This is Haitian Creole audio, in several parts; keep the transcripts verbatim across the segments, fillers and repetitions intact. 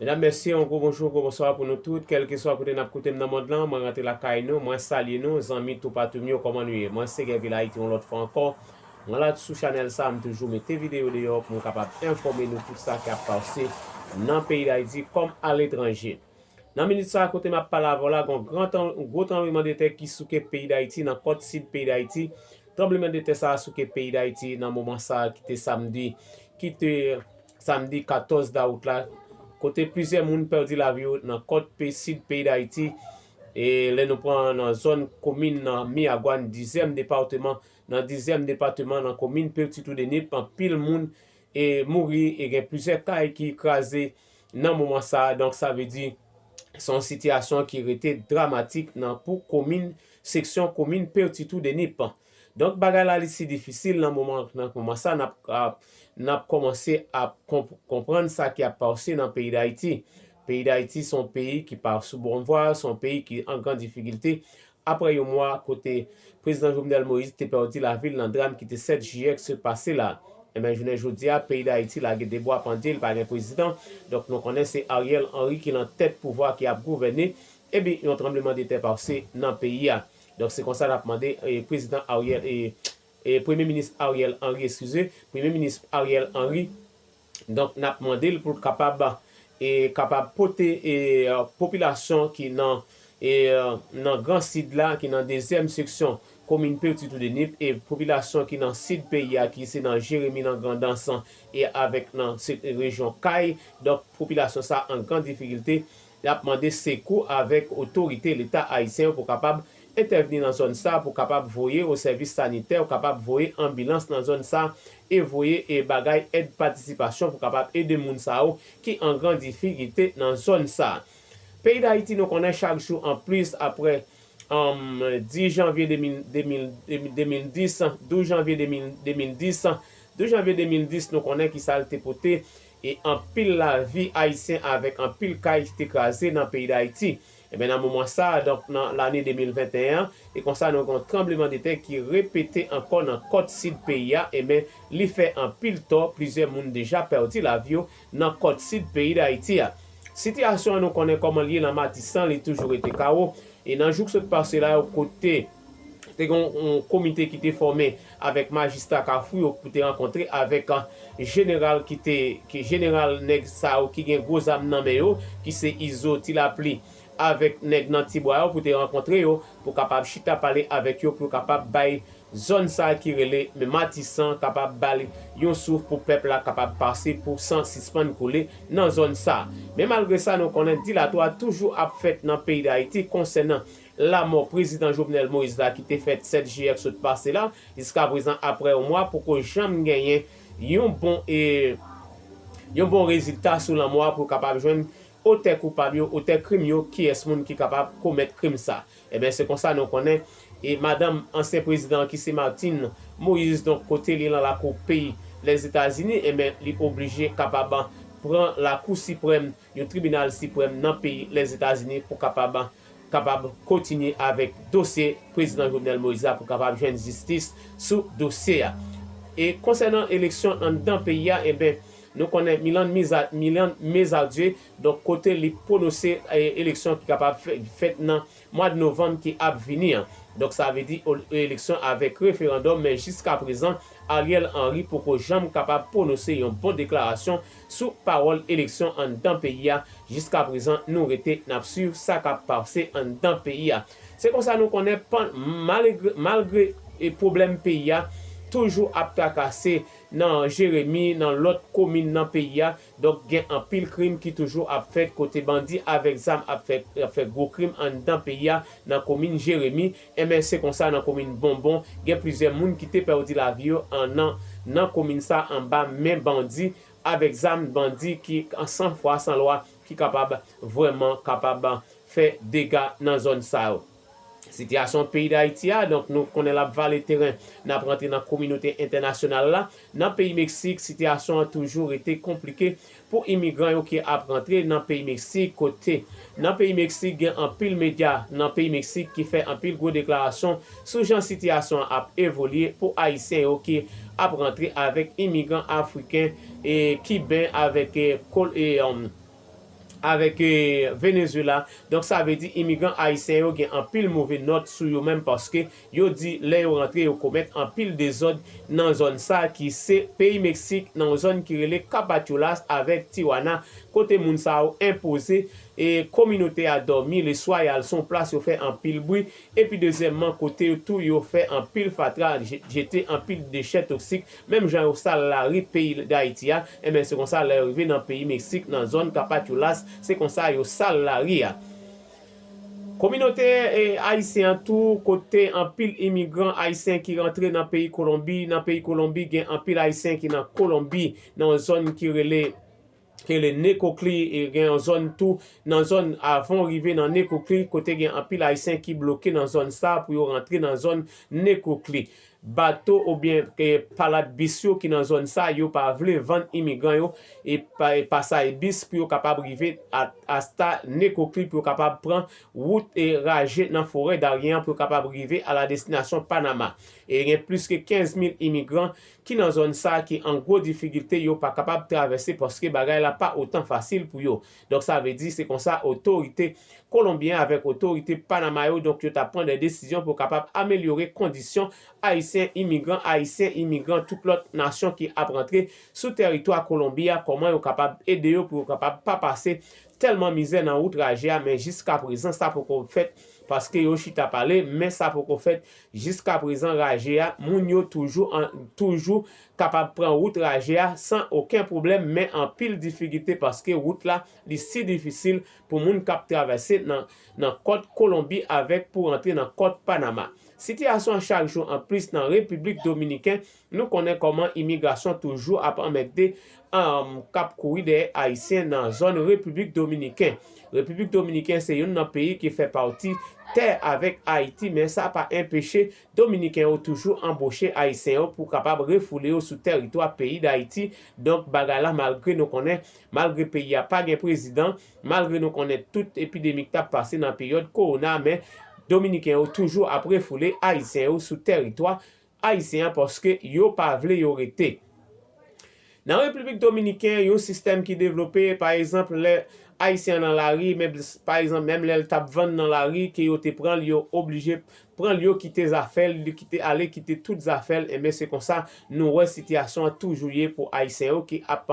Medam, mesye, yon gwo bonjou, gwo bonswa pou nou tout, kèlkeswa kote n ap koute m nan mond lan, mwen rantre lakay nou, mwen salye nou, zanmi toupatou m yo, kòman nou ye? Mwen se Gèvil Ayiti yon lòt fwa ankò. Mwen la sou chanèl sa, m toujou mete videyo deyò pou m kapab enfòme nou tout sa k ap pase nan peyi Dayiti kòm aletranje. Nan minit sa a kote m ap pale avè w la, gen yon gran tran-, gwo tranblemanntè ki souke peyi Dayiti, nan kòt sid peyi Dayiti. Tranblemanntè sa a souke peyi Dayiti nan moman sa a ki te samdi, ki te samdi katòz dawout la, kote plizyè moun pèdi lavi yo nan kòt pe-, sid peyi Dayiti. E lè nou pran nan zòn komin nan Miragwàn, dizyèm depatman, nan dizyèm depatman, nan komin Petit Trou de Nip, anpil moun e mouri e gen plizyè kay ki kraze nan moman sa a. Donk, sa vle di, se yon sitiyasyon ki rete dramatik nan pou komin, seksyon komin Petit Trou de Nip. Donk, bagay la li si difisil nan moman, nan moman sa, n ap, ap, n ap kòmanse ap konp-, konprann sa ki ap pase nan peyi Dayiti. Peyi Dayiti se yon peyi ki pa sou bon vwa, se yon peyi ki an gran difikilte. Apre yon mwa kote Prezidan Jovenel Moïse te pèdi lavi l nan dram ki te sèt jiyè k sot pase la. Enben, jounen jodi a, peyi Dayiti lage de bwa pandye, li pa gen prezidan. Donk, nou konnen se Ariel Henry ki nan tèt pouvwa ki ap gouvène. Epi, yon tranblemanntè pase nan peyi a. Donk, se konsa n ap mande, e, Prezidan Ariel, e, e, Premye Minis Ariel Henry, eskize, Premye Minis Ariel Henry, donk, n ap mande l pou l kapab, e, kapab pote, e, popilasyon ki nan, e, nan Gran Sid la, ki nan dezyèm seksyon komin Petit Trou de Nip, e popilasyon ki nan sid peyi a, ki se nan Jeremi, nan Grandans, e avèk nan se-, rejyon Kay. Donk, popilasyon sa an gran difikilte. Y ap mande sekou avèk otorite Leta ayisyen yo pou kapab entèvni nan zòn sa, pou kapab voye o sèvis sanitè, kapab voye anbilans nan zòn sa, e voye e bagay èd patisipasyon pou kapab ede moun sa yo ki an gran difikilte nan zòn sa. Peyi Dayiti, nou konnen chak jou an plis apre, um, dis janvye de mil, de mil, de mil dis, douz janvye de mil, de mil dis, douz janvye de mil dis, nou konnen ki sa l te pote, e anpil lavi ayisyen avèk anpil kay ki te kraze nan peyi Dayiti. Ebyen, nan moman sa a, donk, nan lane de mil venteyen an, e konsa nou gen yon tranblemanntè ki repete ankò nan kòt sid peyi a, ebyen, li fè anpil tò, plizyè moun deja pèdi lavi yo nan kòt sid peyi Dayiti a. Sitiyasyon an nou konnen kòman l ye nan Matisan, li toujou rete kawo, e nan jou k sot pase la yo kote te gen yon komite ki te fòme avèk majistra Kafou yo pou te rankontre avèk, a, jeneral ki te, ki jeneral nèg sa yo ki gen gwo zam nan men yo, ki se Izo, Ti Lapli, avèk nèg nan Tibwa yo pou te rankontre yo, pou kapab chita pale avèk yo, pou yo kapab bay zòn sa ki rele Matisan, kapab ba li yon souf pou pèp la kapab pase, pou san sispann koule nan zòn sa. Men malgre sa, nou konnen dilatwa toujou ap fèt nan peyi Dayiti konsènan lanmò prezidan Jovenel Moïse la ki te fèt sèt jiyè k sot pase la. Jiska prezan, apre yon mwa, poko janm genyen yon bon, e, yon bon rezilta sou lanmò a pou kapab jwenn otè koupab yo, otè krim yo, kiyès moun ki kapab komèt krim sa. Ebyen, se konsa nou konnen, e madanm ansyen prezidan ki se Martine Moïse, donk kote li nan lakou peyi Lèzetazini, ebyen, li oblije kapab pran Lakou Siprèm, yon tribinal siprèm nan peyi Lèzetazini pou kapab, kapab kontinye avèk dosye prezidan Jovenel Moïse la pou kapab jwenn jistis sou dosye a. E konsènan eleksyon anndan peyi a, ebyen, nou konnen Milan Miza-, Milan Mezadye, donk kote li pwononse, e, eleksyon ki kapab fè-, fèt nan mwa de novanm ki ap vini an. Donk, sa vle di o-, eleksyon avèk referandòm, men jiska prezan, Ariel Henry poko janm kapab pwononse yon bon deklarasyon sou pawòl eleksyon anndan peyi a. Jiska prezan, nou rete, n ap swiv sa k ap pase anndan peyi a. Se konsa nou konnen, pan-, malgre, malgre, e, pwoblèm peyi a toujou ap trakase nan Jeremi, nan lòt komin nan peyi a. Donk, gen anpil krim ki toujou ap fèt kote bandi avèk zam ap fè, ap fè gwo krim anndan peyi a, nan komin Jeremi. Enben, se konsa nan komin Bonbon, gen plizyè moun ki te pèdi lavi yo an, nan, nan komin sa anba men bandi avèk zam, bandi ki an san fwa san lwa ki kapab vrèman kapab fè dega nan zòn sa yo. Sitiyasyon peyi Dayiti a, donk, nou konnen l ap vale teren, n ap rantre nan kominote entènasyonal la. Nan peyi Meksik, sitiyasyon an toujou rete konplike pou imigran yo ki ap rantre nan peyi Meksik, kote nan peyi Meksik gen anpil medya nan peyi Meksik ki fè anpil gwo deklarasyon sou jan sitiyasyon an ap evolye pou Ayisyen yo ki ap rantre avèk imigran afriken e kiben avèk, e, kol-, e, um, avèk eh, Venezuela. Donk sa vle di imigran ayisyen yo gen anpil move nòt sou yo menm, paske yo di lè yo rantre yo komèt anpil dezòd nan zòn sa ki se peyi Meksik, nan yon zòn ki rele Capatulas avèk Tijuana, kote moun sa yo enpoze e kominote a dòmi leswa, y al sou yon plas yo fè anpil bri, epi dezyèmman kote yo tou yo fè anpil fatra, je- jete anpil dechè toksik, menm jan yo sal lari peyi Dayiti a, enben se konsa lè yo rive nan peyi Meksik nan zòn Capatulas, se konsa yo sal lari a. Kominote eh, ayisyen an tou, kote anpil imigran ayisyen ki rantre nan peyi Kolonbi. Nan peyi Kolonbi gen anpil ayisyen ki nan Kolonbi, nan yon zòn ki rele ki rele Nekokli, e gen yon zòn tou nan zòn avan w rive nan Nekokli, kote gen anpil ayisyen ki bloke nan zòn sa pou yo rantre nan zòn Nekokli. Bato oubyen eh, palad bis yo ki nan zòn sa, yo pa vle vann imigran yo e pa- e pasay bis pou yo kapab rive a- asta Nekokli, pou yo kapab pran wout e raje nan forè Darien an pou yo kapab rive a la destinasyon Panama. E gen plis ke kenz mil imigran ki nan zòn sa ki an gwo difikilte, yo pa kapab travèse paske bagay la pa otan fasil pou yo. Donk sa vle di se konsa otorite kolonbyen avèk otorite Panama yo, donk yo t ap pran de desizyon pou kapab amelyore kondisyon ayisyen imigran, ayisyen imigran, tout lòt nasyon ki ap rantre sou tèritwa Kolonbi a, kòman yo kapab ede yo pou yo kapab pa pase tèlman mizè nan wout raje a, men jiska prezan sa poko fèt paske yo chita pale, men sa poko fèt jiska prezan raje a, moun yo toujou an- toujou kapab pran wout raje a san okenn pwoblèm, men anpil difikilte paske wout la li si difisil pou moun k ap travèse nan nan kòt Kolonbi avèk pou rantre nan kòt Panama. Sitiyasyon an chak jou an plis nan Repiblik Dominiken, nou konnen kòman imigrasyon toujou ap anmègde k ap kouri dèyè ayisyen nan zòn Repiblik Dominiken. Repiblik Dominiken se youn nan peyi ki fè pati tè avèk Ayiti, men sa pa enpeche Dominiken yo toujou anboche ayisyen yo pou kapab refoule yo sou tèritwa peyi Dayiti. Donk bagay la, malgre nou konnen, malgre peyi a pa gen prezidan, malgre nou konnen tout epidemi k t ap pase nan peryòd kowona, men Dominiken yo toujou ap refoule ayisyen yo sou tèritwa ayisyen an paske yo pa vle yo rete. Nan Repiblik Dominiken, yon sistèm ki devlope, pa egzanp, lè ayisyen an nan lari, men pa egzanp, menm lè l t ap vann nan lari, ke yo te pran l, yo oblije pran l, yo kite zafè l, li kite ale, kite tout zafè l, enben se konsa nou wè sitiyasyon an toujou ye pou ayisyen yo ki ap,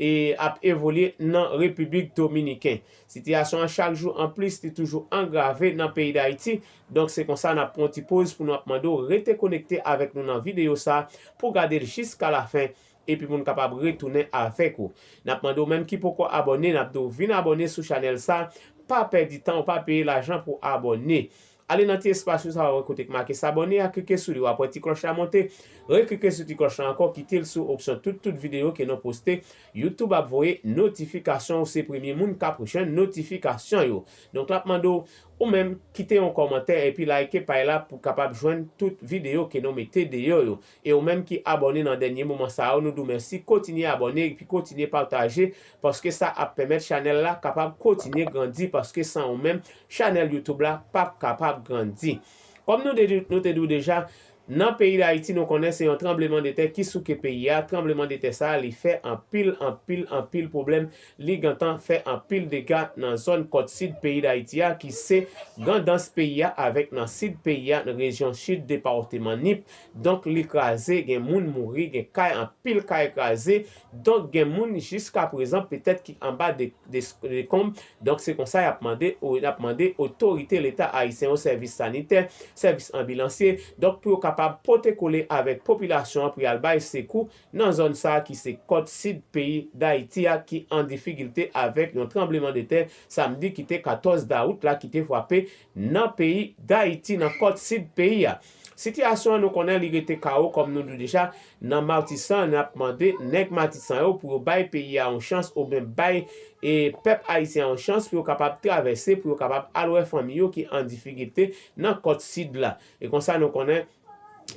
e, ap evolye nan Repiblik Dominiken. Sitiyasyon an chak jou an plis, li toujou angrave nan peyi Dayiti. Donk se konsa n ap pran yon ti poz pou nou ap mande w rete konekte avèk nou nan videyo sa pou gade l jiska lafen epi pou n kapab retounen avèk ou. N ap mande w menm ki poko abòne, n ap di w vin abòne sou chanèl sa, pa pèdi tan w, pa peye lajan pou abòne. Ale nan ti espas ou sa w ap wè kote k make s'abonner a, klike sou li, w ap wè ti klòch la monte, reklike sou ti klòch la ankò, kite l sou opsyon tout, tout videyo ke nou poste, YouTube ap voye notifikasyon, ou se premye moun k ap jwenn notifikasyon yo. Donk l ap mande w, ou menm, kite yon kòmantè epi like paj la pou kapab jwenn tout videyo ke nou mete deyò yo. E ou menm ki abòne nan dènye moman sa yo, nou di w mèsi, kontinye abòne epi kontinye pataje, paske sa ap pèmèt chanèl la kapab kontinye grandi, paske san ou menm, chanèl YouTube la p ap kapab grandi. Kòm nou te di, nou te di w deja, nan peyi Dayiti, nou konnen se yon tranblemanntè ki souke peyi a. Tranblemanntè sa a, li fè anpil, anpil, anpil pwoblèm. Li gentan fè anpil dega nan zòn kòt sid peyi Dayiti a, ki se grandans peyi a, avèk nan sid peyi a, nan rejyon sid depatman Nip. Donk, li kraze, gen moun mouri, gen kay, anpil kay kraze. Donk, gen moun jiska prezan petèt ki anba de, de, dekonb. Donk, se konsa y ap mande, y ap mande otorite Leta ayisyen yo, sèvis sanitè, sèvis anbilansye, donk, pou yo kapab pote kole avèk popilasyon an pou y al bay sekou nan zòn sa a ki se kòt sid peyi Dayiti a, ki an difikilte avèk yon tranblemanntè samdi ki te katòz dawout la ki te frape nan peyi Dayiti, nan kòt sid peyi a. Sitiyasyon an, nou konnen li rete kawo, kòm nou di w deja, nan Matisan, n ap mande nèg Matisan yo pou yo bay peyi a yon chans oubyen bay e pèp ayisyen an yon chans pou yo kapab travèse, pou yo kapab al wè fanmi yo ki an difikilte nan kòt sid la. E konsa, nou konnen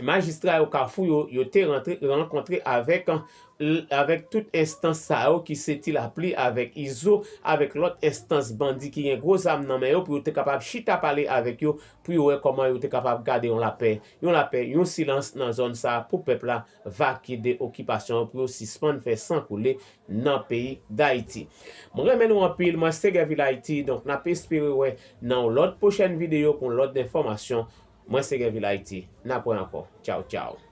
majistra yo Kafou yo, yo te rantre, rankontre avèk avèk tout enstans sa yo ki se Ti Lapli avèk Izo, avèk lòt enstans bandi ki gen gwo zam nan men yo, pou yo te kapab chita pale avèk yo, pou yo wè kòman yo te kapab gade yon lapè, yon lapè, yon silans nan zòn sa pou pèp la vakye de okipasyon yo, pou yo sispann fè san koule nan peyi Dayiti. Mwen renmen nou anpil, mwen se Guervil Haïti, donk n ap espere wè nan yon lòt pwochèn videyo pou yon lòt enfòmasyon. Mwen se Guervil Haïti, n ap wè ankò. Tchaw, tchaw.